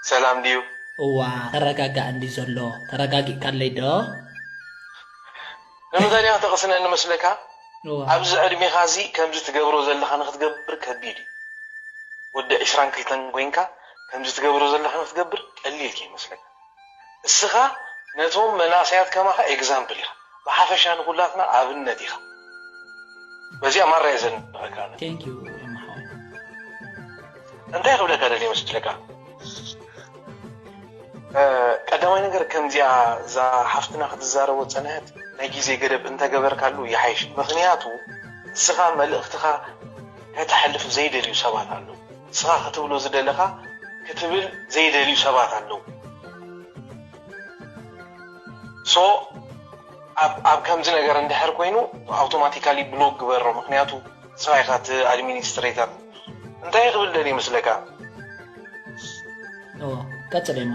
ሰላም ድዩ? እዋ ተረጋጋእ እንዲ ዘሎ ተረጋጊእካለይ ዶ? ንምንታይ ዲኻ ተቕስነኒ መስለካ? እዋ ኣብዚ ዕድሜኻ እዚ ከምዚ ትገብሮ ዘለኻ ንክትገብር ከቢድ እዩ። ወዲ ዕስራን ክልተን ኮይንካ ከምዚ ትገብሮ ዘለኻ ንክትገብር ቀሊል ከይመስለካ። እስኻ ነቶም መናእሰያት ከማኻ ኤግዛምፕል ኢኻ። ብሓፈሻ ንኩላትና ኣብነት ኢኻ። በዚኣ ማራ እየ ዘድንቐካ ኣነ። Thank you ኤማ ሓወይ። እንታይ ክብለካ ደልየ መስለካ? ቀዳማይ ነገር ከምዚኣ እዛ ሓፍትና ክትዛረቦ ዝጸንሐት ናይ ግዜ ገደብ እንተገበርካሉ ይሓይሽ። ምኽንያቱ እስኻ መልእኽትኻ ከተሕልፍ ዘይደልዩ ሰባት ኣለዉ። እስኻ ክትብሎ ዝደለኻ ክትብል ዘይደልዩ ሰባት ኣለዉ። ሶ ኣብ ኣብ ከምዚ ነገር እንድሕር ኮይኑ ኣውቶማቲካሊ ብሎክ ግበሮ። ምኽንያቱ ንስኻ ኢኻ እቲ ኣድሚኒስትሬተር። እንታይ ክብል ደልየ ይመስለካ? እዎ ቀጽል ኤማ።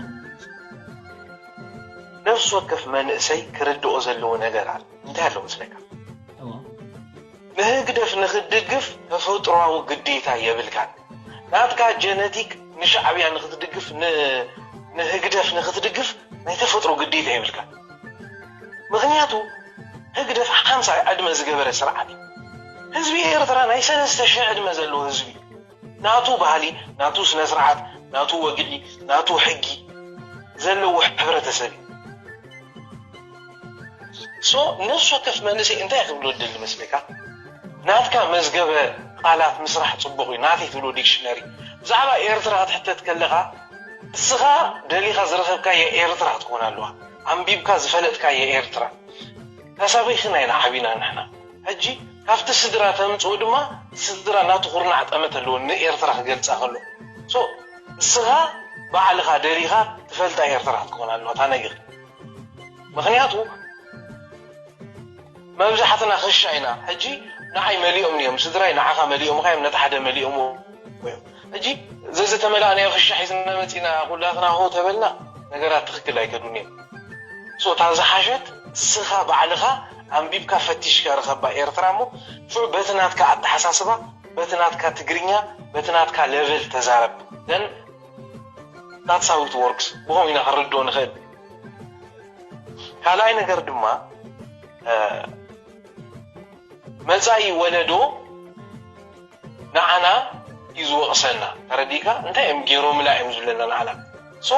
ነፍሲ ወከፍ መንእሰይ ክርድኦ ዘለዎ ነገር ኣሎ። እንታይ ኣሎ መስለካ? እዎ ንህግደፍ ንክትድግፍ ተፈጥሮኣዊ ግዴታ የብልካን። ናትካ ጀነቲክ ንሻዕብያ ንክትድግፍ ን- ንህግደፍ ንክትድግፍ ናይ ተፈጥሮ ግዴታ የብልካን። ምኽንያቱ ህግደፍ ሓምሳ ዕድመ ዝገበረ ስርዓት እዩ። ህዝቢ ኤርትራ ናይ ሰለስተ ሽሕ ዕድመ ዘለዎ ህዝቢ እዩ። ናቱ ባህሊ፣ ናቱ ስነ ስርዓት፣ ናቱ ወግዒ፣ ናቱ ሕጊ ዘለዎ ሕብረተሰብ እዩ። ሶ ነፍሲ ወከፍ መንእሰይ እንታይ ክብሎ ደሊ መስለካ? ናትካ መዝገበ ቃላት ምስራሕ ጽቡቕ እዩ። ናተይ ትብሎ ዲክሽነሪ ብዛዕባ ኤርትራ ክትሕተት ከለኻ እስኻ ደሊኻ ዝረኸብካዮ ኤርትራ ክትኮን ኣለዋ። ኣንቢብካ ዝፈለጥካዮ ኤርትራ። ተሰቢኽና ኢና ዓቢና ንሕና። ሕጂ ካብቲ ስድራ ተምጽኦ ድማ ስድራ ናቱ ኩርናዕ ጠመት ኣለዎ ንኤርትራ ክገልጻ ከሎ። ሶ እስኻ ባዕልኻ ደሊኻ ትፈልጣ ኤርትራ ክትኮን ኣለዋ እታ ነገር። ምኽንያቱ መብዛሕትና ክሻ ኢና። ሕጂ ንዓይ መሊኦም እዮም፣ ስድራይ ንዓኻ መሊኦምኻ እዮም፣ ነቲ ሓደ መሊኦምዎ እዮም። ሕጂ ዘዝተመላእናዮ ክሻ ሒዝና መጺና ኩላትና ሆ ተበልና ነገራት ትኽክል ኣይከዱን እዮም። ሶ እታ ዝሓሸት እስኻ ባዕልኻ ኣንቢብካ ፈቲሽካ ርኸባ ኤርትራ እሞ ሽዑ በቲ ናትካ ኣተሓሳስባ በቲ ናትካ ትግርኛ በቲ ናትካ ለቨል ተዛረብ። Then that's how it works። ብኸም ኢና ክንርድኦ ንኽእል። ካልኣይ ነገር ድማ መፃኢ ወለዶ ንዓና እዩ ዝወቕሰና። ተረዲእካ? እንታይ እዮም ገይሮምላ እዮም ዝብለና ንዓና። ሶ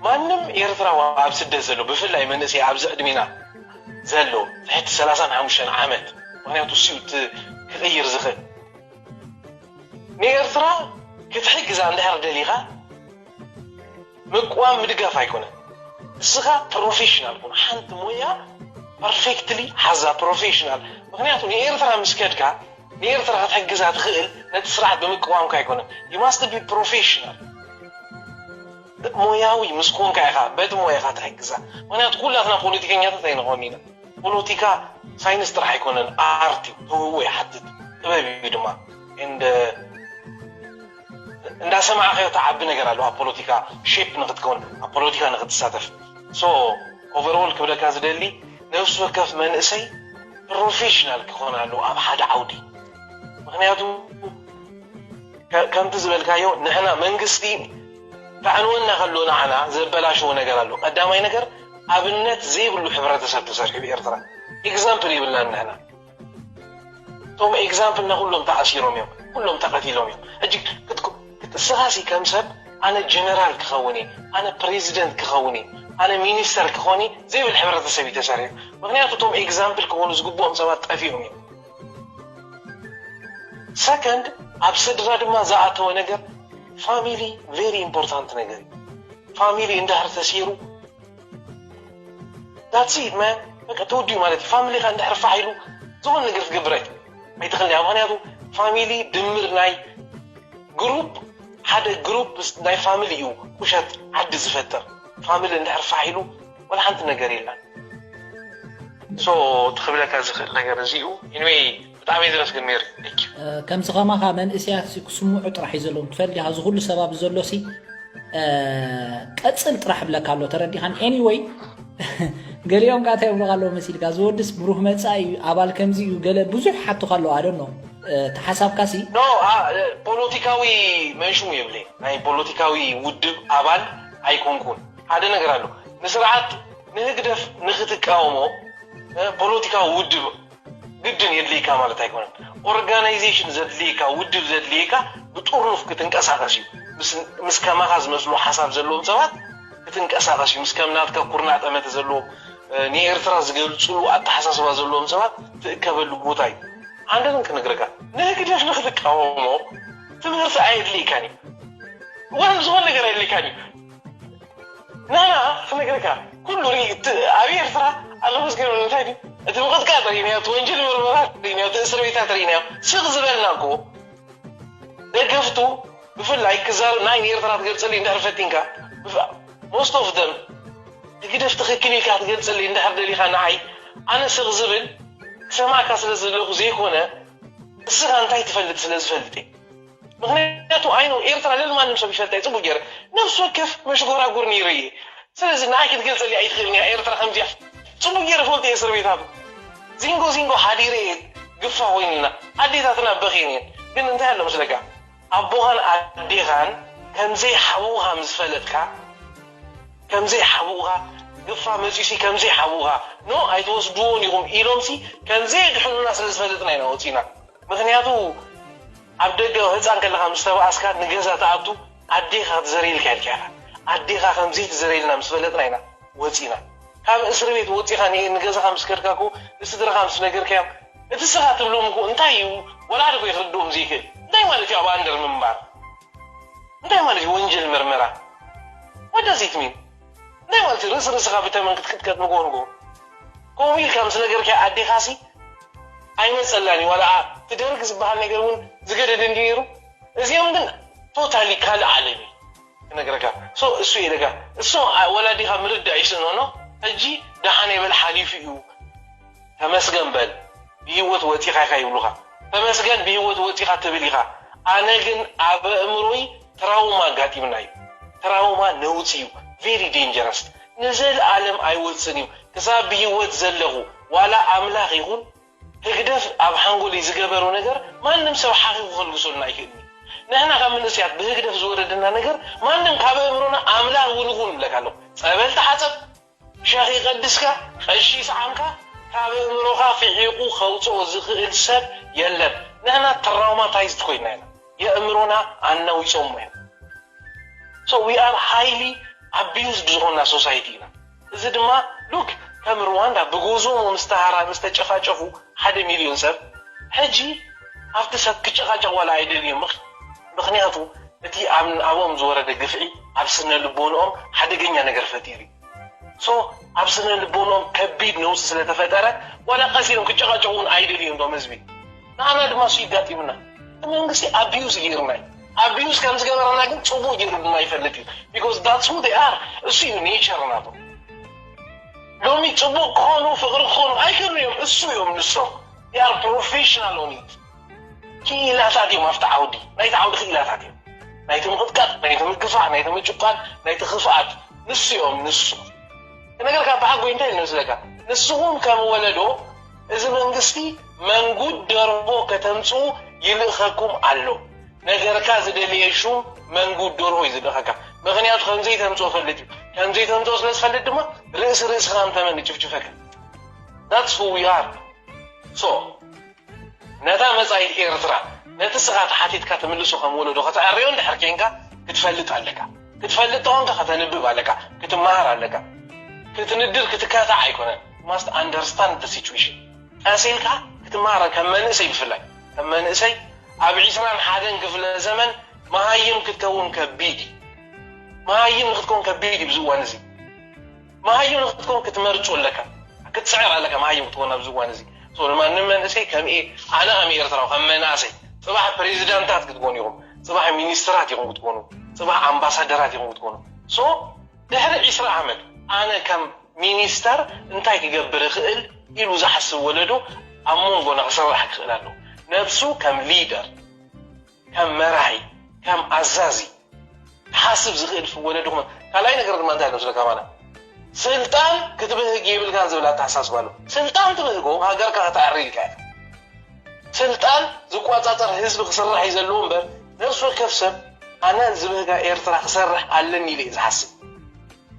ማንም ኤርትራዊ ኣብ ስደት ዘሎ ብፍላይ መንእሰይ ኣብዚ ዕድሜና ዘሎ ትሕቲ ሰላሳን ሓሙሽተን ዓመት ምክንያቱ እሱ ክቕይር ዝኽእል ንኤርትራ ክትሕግዛ እንድሕር ደሊኻ ምቅዋም ምድጋፍ ኣይኮነን። እስኻ ፕሮፌሽናል ኩን። ሓንቲ ሞያ ፐርፌክትሊ ሓዛ ፕሮፌሽናል። ምክንያቱ ንኤርትራ ምስ ከድካ ንኤርትራ ክትሕግዛ ትኽእል ነቲ ስርዓት ብምቅዋምካ ኣይኮነን። You must be professional። ሞያዊ ምስ ኮንካ ኢኻ በቲ ሞያኻ ትሕግዛ። ምክንያቱ ኩላትና ፖለቲከኛታት ኣይንኾን ኢና። ፖለቲካ ሳይንስ ጥራሕ ኣይኮነን፣ ኣርት እዩ፣ ተውህቦ ይሓትት፣ ጥበብ እዩ ድማ። And እንዳሰማዕካዮ ትዓቢ ነገር ኣለዎ ኣብ ፖለቲካ ሼፕ ንክትከውን ኣብ ፖለቲካ ንክትሳተፍ። So overall ክብለካ ዝደሊ ነብሲ ወከፍ መንእሰይ ፕሮፌሽናል ክኾን ኣለዎ ኣብ ሓደ ዓውዲ። ምክንያቱ ከምቲ ዝበልካዮ ንሕና መንግስቲ ከዕንወና ከሎ ንዓና ዘበላሽዎ ነገር ኣሎ። ቀዳማይ ነገር ኣብነት ዘይብሉ ሕብረተሰብ ተሰሪሑ ብኤርትራ። ኤግዛምፕል የብልናን ንሕና። እቶም ኤግዛምፕልና ኩሎም ተኣሲሮም እዮም፣ ኩሎም ተቐቲሎም እዮም። ሕጂ ክትስኻሲ ከም ሰብ ኣነ ጀነራል ክኸውን እየ፣ ኣነ ፕሬዚደንት ክኸውን እየ፣ ኣነ ሚኒስተር ክኾን እየ ዘይብል ሕብረተሰብ እዩ ተሰሪሑ። ምክንያቱ እቶም ኤግዛምፕል ክኾኑ ዝግብኦም ሰባት ጠፊኦም እዮም። ሰከንድ ኣብ ስድራ ድማ ዝኣተወ ነገር ፋሚሊ ቨሪ ኢምፖርታንት ነገር እዩ። ፋሚሊ እንድሕር ተሲሩ that's it man በቃ ተወዲኡ ማለት እዩ። ፋሚሊኻ እንድሕር ፋሕ ኢሉ ዝኾነ ነገር ክትገብር ኣይትኽእል እያ። ምክንያቱ ፋሚሊ ድምር ናይ ግሩፕ ሓደ ግሩፕ ናይ ፋሚሊ እዩ ቁሸት ዓዲ ዝፈጥር። ፋሚሊ እንድሕር ፋሕ ኢሉ ወላ ሓንቲ ነገር የላን። So ትኽብለካ ዝኽእል ነገር እዚ እዩ። Anyway ብጣዕሚ እየ ዘመስግን ሜሪ። Thank you። ከምዚ ከማኻ መንእሰያት ሲ ክስምዑ ጥራሕ እዩ ዘለዎም ትፈልጥ ዲኻ እዚ ኩሉ ሰብ ኣብዚ ዘሎ ሲ ቀጽል ጥራሕ ብለካ ኣሎ ተረዲኻን anyway ገሊኦም ካ እንታይ ይብሉኻ ኣለዉ መሲልካ እዚ ወድስ ብሩህ መጻኢ እዩ ኣባል ከምዚ እዩ ገለ ብዙሕ ሓቱኻ ኣለዉ ኣደኖ ተሓሳብካ ሲ ኖ ፖለቲካዊ መንሽሙ የብለይ ናይ ፖለቲካዊ ውድብ ኣባል ኣይኮንኩን። ሓደ ነገር ኣሎ። ንስርዓት ንህግደፍ ንክትቃወሞ ፖለቲካዊ ውድብ ግድን የድልይካ ማለት ኣይኮነን። ኦርጋናይዜሽን ዘድልየካ፣ ውድብ ዘድልየካ ብጥሩፍ ክትንቀሳቐስ እዩ። ምስ ከማኻ ዝመስሉ ሓሳብ ዘለዎም ሰባት ክትንቀሳቐስ እዩ። ምስ ከም ናትካ ኩርናዕ ጠመተ ዘለዎም ንኤርትራ ዝገልፅሉ ኣተሓሳስባ ዘለዎም ሰባት ትእከበሉ ቦታ እዩ። ኣንደን ክነግረካ፣ ንህግደፍ ንክትቃወሞ ትምህርቲ ኣየድልይካን እዩ። ወይም ዝኾነ ነገር ኣየድልይካን እዩ። ናና ክነግረካ፣ ኩሉ ኣብ ኤርትራ ኣሎ መስገን እንታይ ድዩ? እቲ ምቕጥቃጥ ርኢናዮ፣ እቲ ወንጀል ምርመራ ርኢናዮ፣ እቲ እስር ቤታት ርኢናዮ። ስቕ ዝበልና እኮ ደገፍቱ ብፍላይ ክዛረብ ናይ ንኤርትራ ትገልጸሉ እንድሕር ፈቲንካ፣ most of them ህግደፍ ትኽክል ኢልካ ትገልጸሉ እንድሕር ደሊኻ ንዓይ፣ ኣነ ስቕ ዝብል ክሰማዕካ ስለ ዘለኹ ዘይኮነ፣ እስኻ እንታይ ትፈልጥ ስለ ዝፈልጥ እየ። ምኽንያቱ ኣይ ነው ኤርትራ ልዕሊ ማንም ሰብ ይፈልጣ እዩ፣ ጽቡቅ ገይረ። ነፍሲ ወከፍ መሽጎራጉር ነይሩ እየ። ስለዚ ንዓይ ክትገልጸሊ ኣይትኽእልን እያ ኤርትራ ከምዚኣ። ጽቡቅ ገይረ ፈልጥ እየ እስር ቤታቱ። ዚንጎ ዚንጎ ሓዲረ እየ ግፋ ኮይንና። ኣዴታትና በኽየን እየን። ግን እንታይ ኣሎ መስለካ? ኣቦኻን ኣዴኻን ከምዘይ ሓብኡኻ ምስ ፈለጥካ፣ ከምዘይ ሓብኡኻ ግፋ መጺሲ ከምዘይ ሓብኡኻ ኖ ኣይትወስድዎን ኢኹም ኢሎምሲ ከምዘይ ድሕኑና ስለ ዝፈለጥና ኢና ወጺና። ምኽንያቱ ኣብ ደገ ህፃን ከለኻ ምስ ተባኣስካ ንገዛ ትኣቱ ኣዴኻ ክትዘርይልካ ኢልካ ኢኻ። ኣዴኻ ከምዘይ ትዘርይልና ምስ ፈለጥና ኢና ወፂና። ካብ እስር ቤት ወፂኻ ንገዛኻ ምስ ከድካ እኮ ንስድራኻ ምስ ነገርካዮም እቲ ስኻ ትብሎም እኮ እንታይ እዩ ወላ ሓደ እኮ ይኽርድዎም ዘይክእል እንታይ ማለት እዩ ኣብ ኣንደር ምንባር እንታይ ማለት እዩ ወንጀል ምርመራ ወደ ዚትሚን እንታይ ማለት እዩ ርእሲ ርእስኻ ብተመን ክትቅጥቀጥ ንጎ ንጎ ከምኡ ኢልካ ምስ ነገርካዮ ኣዴኻሲ ኣይመፀላን እዩ ዋላ እቲ ደርግ ዝበሃል ነገር እውን ዝገደደ እንዲ ነይሩ እዚኦም ግን ቶታሊ ካልእ ዓለም እዩ ክነግረካ እሱ እዩ ደጋ እሱ ወላዲኻ ምርዳእ ይስእኖ ኖ ሕጂ ደሓን የበል ሓሊፉ እዩ ተመስገን በል ብህይወት ወፂኻ ኢኻ ይብሉኻ ተመስገን ብህይወት ወፂኻ ትብል ኢኻ ኣነ ግን ኣብ ኣእምሮይ ትራውማ ኣጋጢምና እዩ ትራውማ ነውፂ እዩ very dangerous ንዘለኣለም ኣይወፅን እዩ ክሳብ ብህይወት ዘለኹ ዋላ ኣምላኽ ይኹን ህግደፍ ኣብ ሓንጎለይ ዝገበሮ ነገር ማንም ሰብ ሓኺኹ ከልግሰልና ኣይክእልን እዩ። ንሕና ካብ መንእሰያት ብህግደፍ ዝወረደና ነገር ማንም ካብ ኣእምሮና ኣምላኽ እውን ይኹን እብለካ ኣለኹ። ጸበል ተሓጸብ፣ ሸኺ ቀድስካ፣ ቀሺ ሰዓምካ ካብ ኣእምሮኻ ፊሒቑ ከውጽኦ ዝኽእል ሰብ የለን። ንሕና ትራውማታይዝድ ኮይና ኢና። የእምሮና ኣናዊጾሞ እዮም። So we are highly abused ዝኾንና society ኢና። እዚ ድማ look ከም ሩዋንዳ ብጎዞሞ ምስ ተሃራ ምስ ተጨፋጨፉ ሓደ ሚልዮን ሰብ ሕጂ ኣብቲ ሰብ ክጨቃጨቅ ዋላ ኣይደልዮም ምኽ- ምኽንያቱ እቲ ኣብ ኣብኦም ዝወረደ ግፍዒ ኣብ ስነ ልቦንኦም ሓደገኛ ነገር ፈጢሩ እዩ። So ኣብ ስነ ልቦንኦም ከቢድ ነውፂ ስለተፈጠረ ዋላ ቀስ ኢሎም ክጨቃጨቁ እውን ኣይደልዮም ዶም ህዝቢ ንዓና ድማ እሱ ይጋጢምና እቲ መንግስቲ ኣቢዩዝ ገይሩና እዩ ኣቢዩዝ ከም ዝገበረና ግን ፅቡቅ ገይሩ ድማ ይፈልጥ እዩ because that's who they are እሱ እዩ nature ናቶም ሎሚ ፅቡቅ ክኾኑ ፍቅሪ ክኾኑ ኣይክእሉ እዮም እሱ እዮም ንሶም they are professional on it ክኢላታት እዮም ኣብቲ ዓውዲ ናይቲ ዓውዲ ክኢላታት እዮም ናይቲ ምቅጥቃጥ ናይቲ ምግፋዕ ናይቲ ምጭቋን ናይቲ ክፍኣት ንሱ እዮም ንሱ ክነገርካ ብሓጎይ እንታይ ኢሉ ዝለካ ንስኹም ከም ወለዶ እዚ መንግስቲ መንጉድ ደርሆ ከተምፅኡ ይልእኸኩም ኣሎ ነገርካ ዝደለየ ሹም መንጉድ ደርሆ እዩ ዝልእኸካ ምክንያቱ ከምዘይተምፅኦ ፈልጥ እዩ ከምዘይተምፅኦ ስለ ዝፈልጥ ድማ ርእሲ ርእስኻ ምተመን ይጭፍጭፈካ that's who we are so ነታ መጻኢት ኤርትራ ነቲ ስኻ ተሓቲትካ ትምልሶ ከም ወለዶ ከተዕርዮ እንድሕር ኬንካ ክትፈልጥ ኣለካ ክትፈልጥ ተኾንካ ከተንብብ ኣለካ ክትመሃር ኣለካ ክትንድር ክትካታዕ ኣይኮነን must understand the situation ቀስ ኢልካ ክትመሃር ከም መንእሰይ ብፍላይ ከም መንእሰይ ኣብ ዒስራን ሓደን ክፍለ ዘመን መሃይም ክትከውን ከቢድ እዩ መሃይም ንክትከውን ከቢድ እዩ ብዝዋን እዚ መሃይም ንክትከውን ክትመርጾ ኣለካ ክትስዕር ኣለካ መሃይም ክትኮን ኣብዚ እዋን እዚ ንማንም መንእሰይ ከም ኣነ ከም ኤርትራዊ ከም መናእሰይ ፅባሕ ፕሬዚዳንታት ክትኮኑ ኢኹም ፅባሕ ሚኒስትራት ኢኹም ክትኮኑ ፅባሕ ኣምባሳደራት ኢኹም ክትኮኑ ሶ ድሕሪ ዒስራ ዓመት ኣነ ከም ሚኒስተር እንታይ ክገብር እኽእል ኢሉ ዝሓስብ ወለዶ ኣብ መንጎና ክስራሕ ክኽእል ኣለዎ ነብሱ ከም ሊደር ከም መራሒ ከም ኣዛዚ ክሓስብ ዝኽእል ወለዶ ክመ ካልኣይ ነገር ድማ እንታይ ኣሎ ስለ ካባና ስልጣን ክትብህግ የብልካን ዝብል ኣተሓሳስባ ኣሎ ስልጣን ትብህጎ ሃገርካ ከተዕሪ ኢልካ ኢኻ ስልጣን ዝቆጻጸር ህዝቢ ክስራሕ እዩ ዘለዎ እምበር ነፍሲ ወከፍ ሰብ ኣነ ዝብህጋ ኤርትራ ክሰርሕ ኣለኒ ኢለ እየ ዝሓስብ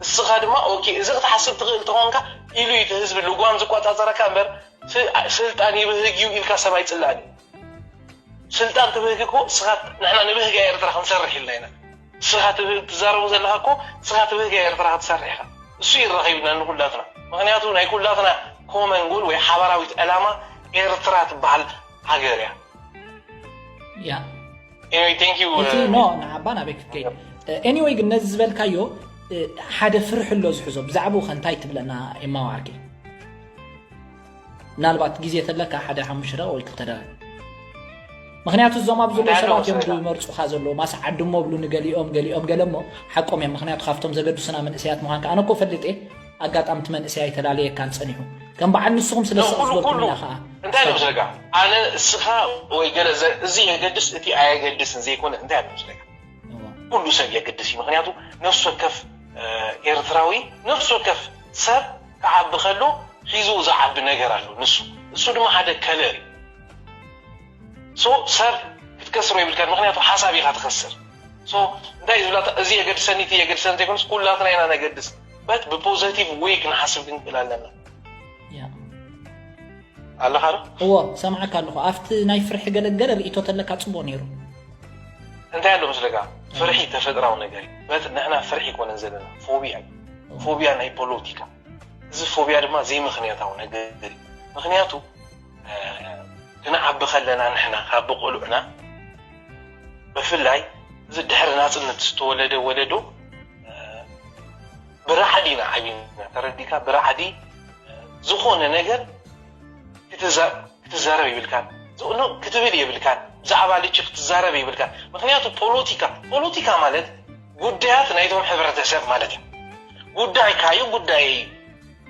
እስኻ ድማ ኦኬ፣ እዚ ክትሓስብ ትኽእል ተኾንካ ኢሉ እዩ እቲ ህዝቢ ልጓም ዝቆጻጸረካ እምበር፣ ስ-፣ ስልጣን ይብህግ እዩ ኢልካ ሰብ ኣይጽላእን እዩ። ስልጣን ትብህግ እኮ እስኻ፣ ንሕና ንብህጋ ኤርትራ ክንሰርሕ ኢልና ኢና። እስኻ ትብህ-፣ ትዛረቡ ዘለኻ እኮ እስኻ ትብህጋ ኤርትራ ክትሰርሕ ኢኻ። እሱ ይረኸብና ንኩላትና። ምኽንያቱ ናይ ኩላትና ኮመን ጎል ወይ ሓባራዊት ዕላማ ኤርትራ ትበሃል ሃገር እያ። ያ Anyway, thank you. እቲ Uh, ኖ ንዓባ ናበይ ክትከይድ? ኤኒወይ ግን ነዚ ዝበልካዮ እ፣ ሓደ ፍርሒ ኣሎ ዝሕዞ። ብዛዕባኡ ከ እንታይ ትብለና? ኤማ ዋርኪ፣ ምናልባት ግዜ ተለካ ሓደ ሓሙሽተ ደቂቕ ወይ ክልተ ደቂቕ። ምክንያቱ እዞም ኣብ ዘለዉ እንታይ ኣለዎ ሰባት እዮም ስለ- ዝመርፁኻ ዘለዉ። ማስ ዓዲ እሞ ብሉኒ ገሊኦም ገሊኦም ገለ እሞ ሓቆም እዮም። ምክንያቱ ካብቶም ዘገድሱና መንእሰያት ምዃንካ ኣነ እኮ ፈልጥ እየ። ኣጋጣሚ እቲ መንእሰይ ኣይተላለየካን ጸኒሑ ከም በዓል ንስኹም ስለ ኩሉ ዝበልኩ ኩሉ ኢና ከዓ እንታይ ኣለዎ ስለካ? ኣነ እስኻ ወይ ገለ ዘ-፣ እዚ የገድስ እቲ ኣየገድስን ዘይኮነ እንታይ ኣለዎ ስለካ? ኩሉ ሰብ የገድስ እዩ። ምክንያቱ ነፍሲ ወከፍ እ፣ ኤርትራዊ ነፍሲ ወከፍ ሰብ ክዓቢ ከሎ ሒዝዎ ዝዓቢ ነገር ኣሎ። ንሱ እሱ ድማ ሓደ ከለር እዩ። ሶ ሰብ ክትከስሮ የብልካን፣ ምክንያቱ ሓሳብ ኢኻ ትኸስር። ሶ እንታይ ዝብላ፣ እዚ የገድሰኒ እቲ የገድሰኒ ዘይኮነስ ኩላትና ኢና ነገድስ። በት ብፖዘቲቭ ወይ ክንሓስብ ክንክእል ኣለና። ያ ኣለኻ ዶ? እዎ ሰምዓካ ኣለኹ። ኣብቲ ናይ ፍርሒ ገለገለ ርእቶ ተለካ ጽቡቕ ነይሩ። እንታይ ኣሎ መስለካ? ፍርሒ ተፈጥራዊ ነገር እዩ። በት ንሕና ፍርሒ ይኮነን ዘለና፣ ፎቢያ እዩ። ፎቢያ ናይ ፖለቲካ። እዚ ፎቢያ ድማ ዘይምኽንያታዊ ነገር እዩ። ምክንያቱ እ፣ ክንዓቢ ከለና ንሕና ካብ ቆልዑና ብፍላይ እዚ ድሕሪ ናፅነት ዝተወለደ ወለዶ እ፣ ብራዕዲ ኢና ዓብና፣ ተረዲካ? ብራዕዲ እ፣ ዝኾነ ነገር ክትዛ-፣ ክትዛረብ ይብልካን፣ ኖ ክትብል የብልካን፣ ብዛዕባ ልጭ ክትዛረብ የብልካን። ምክንያቱ ፖለቲካ፣ ፖለቲካ ማለት ጉዳያት ናይቶም ሕብረተሰብ ማለት እዩ። ጉዳይካ እዩ፣ ጉዳይ እዩ።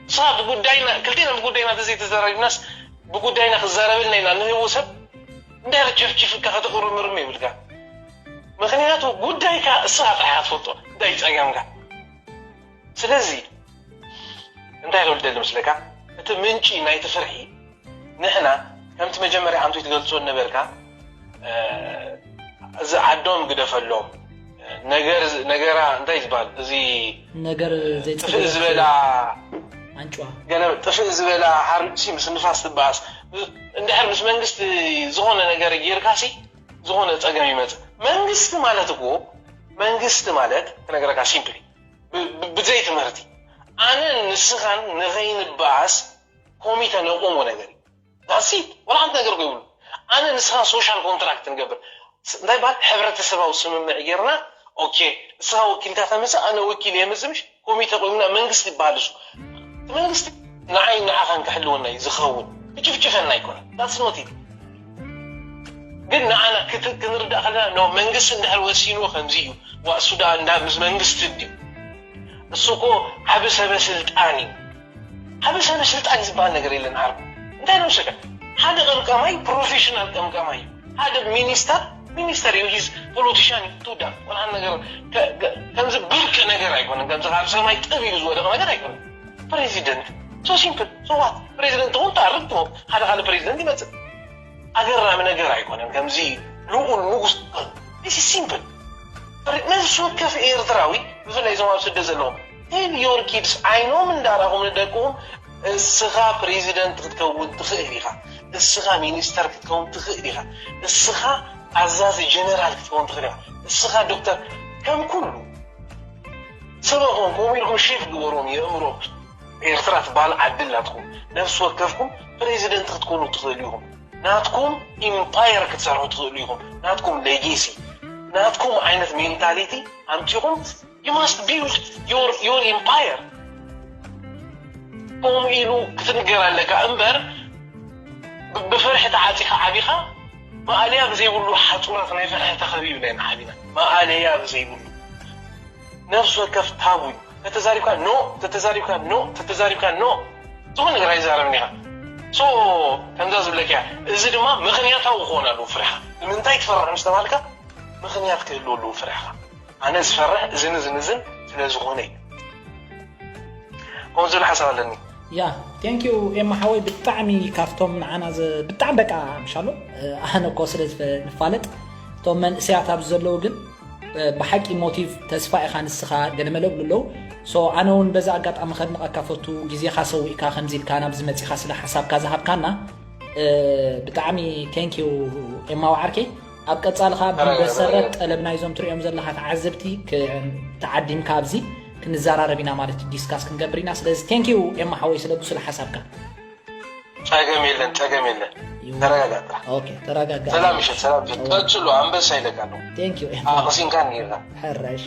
ንስኻ ብጉዳይና፣ ክልቴና ብጉዳይና ተዘይተዘራሪብናስ ብጉዳይና ክዛረበልና ኢና ንህቡ ሰብ እንዳለ ጨፍጭፍካ ከተቑርምርም ይብልካ። ምክንያቱ ጉዳይካ እስኻ ጥራሕ ትፈልጦ እንታይ ጸገምካ። ስለዚ እንታይ ክብል ደሊ ምስለካ፣ እቲ ምንጪ ናይቲ ፍርሒ ንሕና ከምቲ መጀመርያ ኣንቱ ትገልጾ ነበርካ፣ እ፣ እዚ ዓዶም ግደፈሎም፣ ነገር፣ ነገራ እንታይ ዝበሃል፣ እዚ ነገር ጥፍእ ዘይትፈልጥ ዝበላ ኣንጭዋ ገለ ጥፍእ ዝበላ ሓርሲ ምስ ንፋስ ትበኣስ። እንድሕር ምስ መንግስቲ ዝኾነ ነገር ጌርካሲ ዝኾነ ጸገም ይመጽእ። መንግስቲ ማለት እኮ፣ መንግስቲ ማለት ክነገረካ ሲምፕሊ፣ ብ-፣ ብ-፣ ብዘይ ትምህርቲ ኣነ ንስኻን ንኸይንበኣስ ኮሚተ ነቑሞ ነገር እዩ። ዳሲ ወላ ሓንቲ ነገር እኮ ይብሉ። ኣነ ንስኻ ሶሻል ኮንትራክት ንገብር። ስ-፣ እንታይ ባል ሕብረተሰባዊ ስምምዕ ጌርና፣ ኦኬ፣ ንስኻ ወኪልካ ተምጽእ፣ ኣነ ወኪል እየ ምጽእ፣ ምሽ ኮሚተ ቆይምና መንግስቲ ይበሃል እሱ። እቲ መንግስቲ ንዓይ ንዓኻን ክሕልወና እዩ ዝኸውን። ክጭፍጭፈና ኣይኮነን። ዳስ ኖት ኢት። ግን ንዓና ክት-፣ ክንርዳእ ከለና፣ ኖ፣ መንግስቲ እንድሕር ወሲንዎ ከምዚ እዩ። ዋ፣ እሱ ደኣ እንዳ ምስ መንግስቲ ድዩ? እሱ እኮ ዓቢ ሰበ ስልጣን እዩ። ዓቢ ሰበ ስልጣን ዝበሃል ነገር የለን ዓርቢ። እንታይ ነው ስለ ሓደ ቀምቃማይ ፕሮፌሽናል ቀምቃማይ እዩ። ሓደ ሚኒስተር ሚኒስተር እዩ። ሂዝ ፖለቲሽያን እዩ። ትውዳ ወላ ነገር ከ-፣ ከ-፣ ከምዚ ብርቅ ነገር ኣይኮነን። ከምዚ ካብ ሰማይ ጥብ ኢሉ ዝወደቕ ነገር ኣይኮነን። ፕሬዚደንት ሶ ሲምፕል ሶ ዋት ፕሬዚደንት ትኹን ታርግ ትኹን ሓደ ካልእ ፕሬዚደንት ይመጽእ። ኣገራሚ ነገር ኣይኮነን። ከምዚ ልኡል ንጉስ ስ ሲምፕል ነፍሲ ወከፍ ኤርትራዊ ብፍላይ እዞም ኣብ ስደት ዘለኹም ቴል ዮር ኪድስ ዓይኖም እንዳራኹም ንደቅኹም እስኻ ፕሬዚደንት ክትከውን ትኽእል ኢኻ፣ እስኻ ሚኒስተር ክትከውን ትኽእል ኢኻ፣ እስኻ ኣዛዚ ጀነራል ክትከውን ትኽእል ኢኻ፣ እስኻ ዶክተር ከም ኩሉ ስበኾም ከምኡ ኢልኩም ሼፍ ግበሮም የእምሮ ኤርትራ ትበሃል ዓዲ ኣላትኩም ነፍሲ ወከፍኩም ፕሬዚደንት ክትኮኑ ትኽእሉ ኢኹም። ናትኩም ኢምፓየር ክትሰርሑ ትኽእሉ ኢኹም። ናትኩም ሌጌሲ፣ ናትኩም ዓይነት ሜንታሊቲ ኣምፂኹም you must build your, your empire። ከምኡ ኢሉ ክትንገር ኣለካ እምበር ብ-፣ ብፍርሒ ተዓፂኻ ዓቢኻ ማእለያ ብዘይብሉ ሓፁራት ናይ ፍርሒ ተኸቢብና ኢና ዓቢና። ማእለያ ብዘይብሉ ነፍሲ ወከፍ ታቡ እዩ። ተተዛሪብካ ኖ፣ ተተዛሪብካ ኖ፣ ተተዛሪብካ ኖ። ዝኾነ ነገር ኣይዛረብን ኢኻ። ሶ ከምዛ ዝብለካ እያ። እዚ ድማ ምኽንያታዊ ክኾን ኣለዎ ፍርሕኻ። ንምንታይ ትፈርሕ ምስ ተባልካ ምኽንያት ክህልዎ ኣለዎ ፍርሕኻ። ኣነ ዝፈርሕ እዝን እዝን እዝን ስለ ዝኾነ እዩ። ከምኡ ዝብል ሓሳብ ኣለኒ። ያ ቴንክ ዩ ኤማ ሓወይ፣ ብጣዕሚ ካብቶም ንዓና ዘ-፣ ብጣዕሚ በቃ ምሻሎ ኣነ እኮ ስለ ዝፈ-፣ ንፋለጥ እቶም መንእሰያት ኣብዚ ዘለዉ ግን ብሓቂ ሞቲቭ ተስፋ ኢኻ ንስኻ ገለመለ ብሉ ኣለዉ። ሶ ኣነ እውን በዛ ኣጋጣሚ ከድንቐካ ፈቱ፣ ግዜኻ ሰዊእካ ከምዚ ኢልካ ናብዚ መጺኻ ስለ ሓሳብካ ዝሃብካና ብጣዕሚ ቴንኪዩ ኤማ ወዓርከይ። ኣብ ቀጻሊ ኸዓ ብመሰረት ጠለብ ናይዞም ትሪኦም ዘለኻ ተዓዘብቲ ተዓዲምካ ኣብዚ ክንዘራረብ ኢና ማለት እዩ፣ ዲስካስ ክንገብር ኢና። ስለዚ ቴንኪዩ ኤማ ሓወይ ስለ ብሱል ሓሳብካ። ጸገም የለን፣ ጸገም የለን። ተረጋጋጣ። ኦኬ፣ ተረጋጋ። ሰላም ይሸት፣ ሰላም ይሸት። ቀጽሉ፣ ኣንበሳ ይለቃሉ። ቴንኪዩ ኤማ። ኣቕሲንካ ነይርና። ሕራሽ።